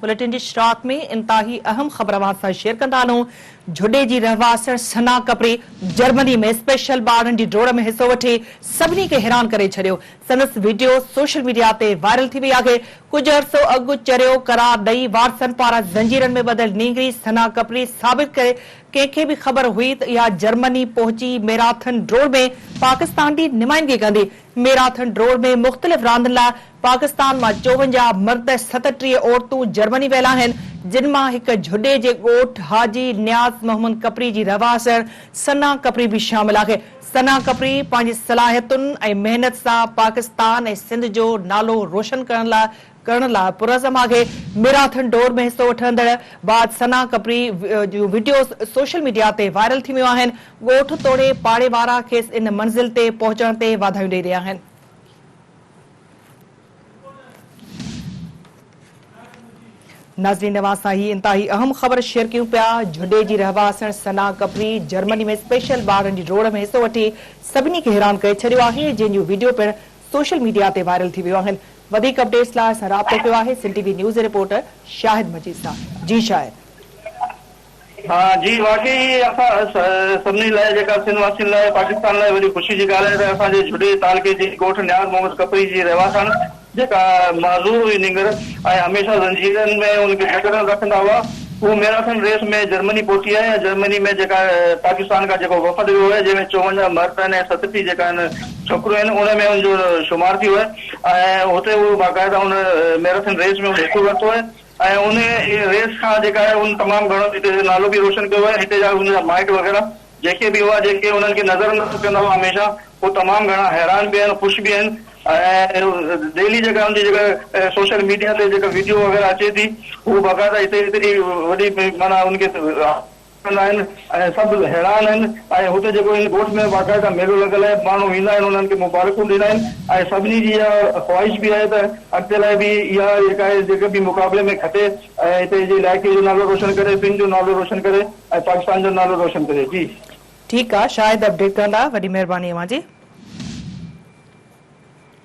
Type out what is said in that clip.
Bulletin جي شروعات ۾ انتهائي اهم خبر اوهان سان شيئر ڪندا هلون. جهڏي جي رهواسڻ ثنا ڪپري جرمني ۾ اسپيشل ٻارڙن جي ڊوڙ ۾ حصو وٺي سڀني کي حيران ڪري ڇڏيو. سندس وڊيو سوشل ميڊيا تي وائرل ٿي وئي آهي. ڪجهه عرصو اڳ چريو قرار ڏئي وارثن پاران زنجيرن ۾ ٻڌل نينگري ثنا ڪپري ثابت ڪري ڪنهن کي به خبر هئي ته اها جرمني پهچي ميراٿن ڊوڙ ۾ پاڪستان جي نمائندگي ڪندي. ميراٿن ڊوڙ ۾ مختلف راندن لاء پاڪستان مان 54 مرد ۽ 37 عورتون جرمني ويل آهن، جن مان هڪ جهڏي جي ڳوٺ حاجي نياز محمد ڪپري جي رهواسڻ ثنا ڪپري به شامل آهي. ثنا ڪپري پنهنجي صلاحيتن ۽ محنت سان پاڪستان ۽ سنڌ جو نالو روشن ڪرڻ لاء ڪرڻ لاء پرعزم آهي. ميراٿن ڊوڙ ۾ حصو وٺندڙ بعد ثنا ڪپري جون وڊيوز سوشل ميڊيا تي وائرل ٿي ويون آهن. ڳوٺ توڙي پاڙي وارا کيس ان منزل تي پهچڻ تي واڌايون ڏئي رهيا آهن. ناظرين اوهان سان هي انتهائي اهم خبر شيئر ڪيون پيا جهڏي جي رهواسڻ ثنا ڪپري جرمني ۾ اسپيشل ٻارڙن جي ڊوڙ ۾ حصو وٺي سڀني کي حيران ڪري ڇڏيو آهي جنهن جون وڊيو پڻ سوشل ميڊيا تي وائرل ٿي ويون آهن وڌيڪ اپڊيٽس لاء اسان رابطو ڪيو آهي سنڌ ٽي وي نيوز جي رپورٽر شاهد مجيد سان جي شاهد. ها جي واقعي اسان سڀني لاء جيڪا سنڌ واسين لاء پاڪستان لاء وڏي خوشي جي ڳالهه آهي ته اسان جي جهڏي تعلقي جي ڳوٺ نياز محمد ڪپري جي رهواسڻ جيڪا معذور هئي نينگر ۽ هميشه زنجيرن ۾ ان کي جڪڙيل رکندا هئا هو ميراٿن ريس ۾ جرمني پهتي آهي ۽ جرمني ۾ جيڪا پاڪستان کان جيڪو وفد ويو آهي جنهن ۾ 54 مرد آهن ۽ 37 جيڪا آهن ڇوڪريون آهن ان ۾ ان جو شمار ٿيو آهي ۽ هتي هو باقاعده ان ميراٿن ريس ۾ ان حصو ورتو آهي ۽ ان ريس کان جيڪا آهي ان تمام گهڻو هتي جو نالو به روشن ڪيو آهي هتي جا ان جا مائٽ وغيره جيڪي به هئا جيڪي انهن کي نظر انداز ڪندا هئا هميشه هو تمام گهڻا حيران به آهن خوش به آهن ۽ ڊيلي جيڪا ان جي جيڪا سوشل ميڊيا تي جيڪا وڊيو وغيره اچي ٿي هو باقاعده هتي ايتري وڏي معنيٰ ان کي ڪندا آهن ۽ سڀ حيران آهن ۽ هتي جيڪو ان ڳوٺ ۾ باقاعده ميلو لڳل آهي ماڻهو ويندا آهن انهن کي مبارڪون ڏيندا آهن ۽ سڀني جي اها خواهش به آهي ته اڳتي لاء به اها جيڪا آهي جيڪي به مقابلي ۾ کٽي ۽ هتي جي علائقي جو نالو روشن ڪري سنڌ جو نالو روشن ڪري ۽ پاڪستان جو نالو روشن ڪري جي. ٺيڪ آ شاهد اپڊيٽ ڪندا وڏي مهرباني اوهان جي.